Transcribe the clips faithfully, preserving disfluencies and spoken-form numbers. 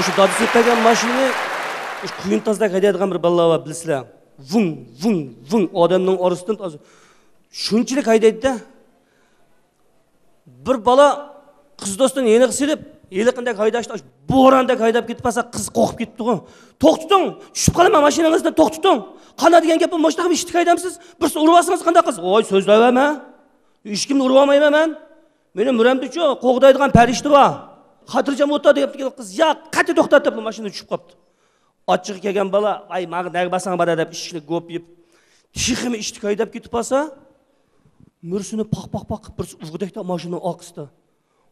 شۇ دادىسى ئېلىپ بەرگەن ماشىنىنى شۇ قۇيۇن تازىدەك ھەيدەيدىغان بىر بالىلار بار، بىلىسىلەر. ۋۇڭ، ۋۇڭ، ۋۇڭ، ئادەمنىڭ ئارىسىدىن تاز-، شۇنچىلىك ھەيدەيدىدە. بىر بالا قىز دوستىنى يېنىغا سېلىپ، ھېلىقىدەك ھەيدەشتە، بوراندەك ھەيدەپ كېتىپ قالسا، قىز قورقۇپ كېتىپتىغۇ. «توختىتىڭ! چۈشۈپ قالىمەن ماشىنىڭىزدىن، توختىتىڭ!» «قانداق دېگەن گەپ بۇ؟ مۇشۇنداق ئىشتىك ھەيدەمسىز؟ بىرسى ئۇرۇۋالسىڭىز قانداق قىلىسىز؟» «ۋاي، سۆزلەۋەرمە! ھېچكىمنى ئۇرۇۋالمايمەن مەن. مېنىڭ مۈرەمدىچۇ قوغدايدىغان پەرىشتە بار. خاتىرجەم ئولتۇر» دەپ قىز. «ياق، قەتئىي توختات» دەپ ماشىنىدىن چۈشۈپ قاپتۇ. ئاچچىقى كەلگەن بالا، «ۋاي، ماڭا نەگە بارساڭ بار» دەپ ئىشىكنى گوپ يېپىپ، تېخىمۇ ئىشتىك ھەيدەپ كېتىپ قالسا، مۈرىسىنى پاق، پاق، پاق قىلىپ بىرسى ئۇرغۇدەكتە ماشىنىنىڭ ئارقىسىدا.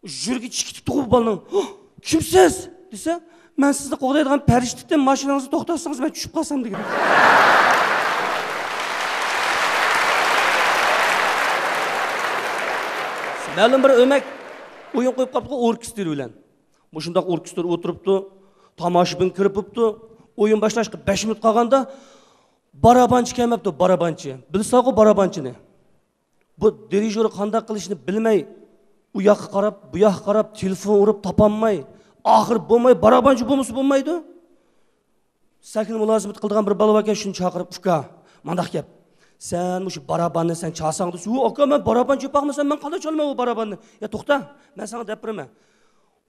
يۈرىكى چىقىپ كېتىپتىغۇ بۇ بالىنىڭ. «ھە، كىمسىز؟» دېسە، «مەن سىزنى قوغدايدىغان پەرىشتە ئىدىم، ماشىنىڭىزنى توختاتسىڭىز مەن چۈشۈپ قالسام» دېگەن. مەلۇم بىر ئۆمەك ئويۇن قويۇپ قاپتۇ ئوركېستىر بىلەن. مۇشۇنداق ئوركېستىر ئولتۇرۇپتۇ، تاماشىبىن كىرىپ بوپتۇ. ئويۇن باشلاشقا بەش مىنۇت قالغاندا بارابانچى كەلمەپتۇ، بارابانچى. بىلسەغۇ بارابانچىنى. بۇ دىرىژور قانداق قىلىشنى بىلمەي، ئۇ ياققا قاراپ، بۇ ياققا قاراپ، تېلېفون ئۇرۇپ تاپالماي، ئاخىرى بولماي، بارابانچى بولمىسا بولمايدۇ. سەھنە مۇلازىمىتى قىلىدىغان بىر بالا باركەن، شۇنى چاقىرىپ، «ئۇكا، مانداق گەپ. سەن مۇشۇ باراباننى سەن چالساڭ» دېسە، «ھۇ، ئاكا، مەن بارابان چېپاقمىسام، مەن قانداق چالىمەن بۇ باراباننى؟» «يا، توختا، مەن ساڭا دەپ بېرىمەن.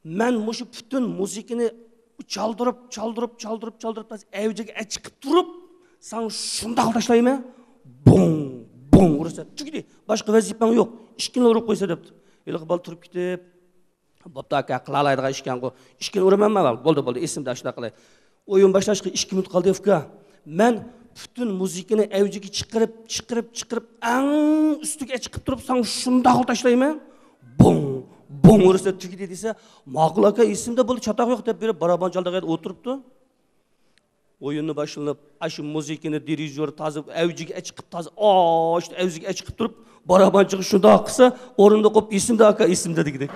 مەن مۇشۇ پۈتۈن مۇزىكىنى چالدۇرۇپ، چالدۇرۇپ، چالدۇرۇپ، چالدۇرۇپ، ئەۋجىگە ئەچىقىپ تۇرۇپ، ساڭا شۇنداق تاشلايمەن. بوڭ، بوڭ ئۇرىسەن. تۈگىدى. باشقا ۋەزىپەڭ يوق. ئىككىنى ئۇرۇپ قويسا» دەپتۇ. ھېلىقى بالا تۇرۇپ كېتىپ، «بوپتۇ ئاكا، قىلالايدىغان ئىشكەنغۇ. ئىككىنى ئۇرىمەنمۇ؟ بولدى، بولدى، ئېسىمدە ئاشۇنداق قىلاي. ئويۇن باشلاشقا ئىككى مىنۇت قالدى، ئۇكا. مەن پۈتۈن مۇزىكىنى ئەۋجىگە چىقىرىپ، چىقىرىپ، چىقىرىپ، ئەڭ ئۈستىگە چىقىپ تۇرۇپ، ساڭا شۇنداق تاشلايمەن. بوڭ، بوڭ ئۇرسا تۈگىدى» دېسە، «ماقۇل ئاكا، ئېسىمدە، بولدى، چاتاق يوق» دەپ بېرىپ، بارابان چالىدىغان يەردە ئولتۇرۇپتۇ. ئويۇننى باشلىنىپ، ئاشۇ مۇزىكىنى دىرىژور تازا ئەۋجىگە ئەچىقىپ، تازا ئاشتا ئەۋجىگە ئەچىقىپ تۇرۇپ، بارابانچىغا شۇنداق قىلسا، ئورنىدا قوپ، «ئېسىمدە، ئاكا، ئېسىمدە» دېگۈدەك.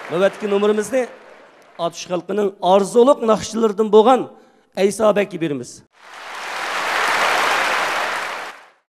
نۆۋەتتىكى نومۇرىمىزنى ئاتۇش خەلقىنىڭ ئارزۇلۇق ناخشىچىلىرىدىن بولغان ئەيسا بەگكە بېرىمىز.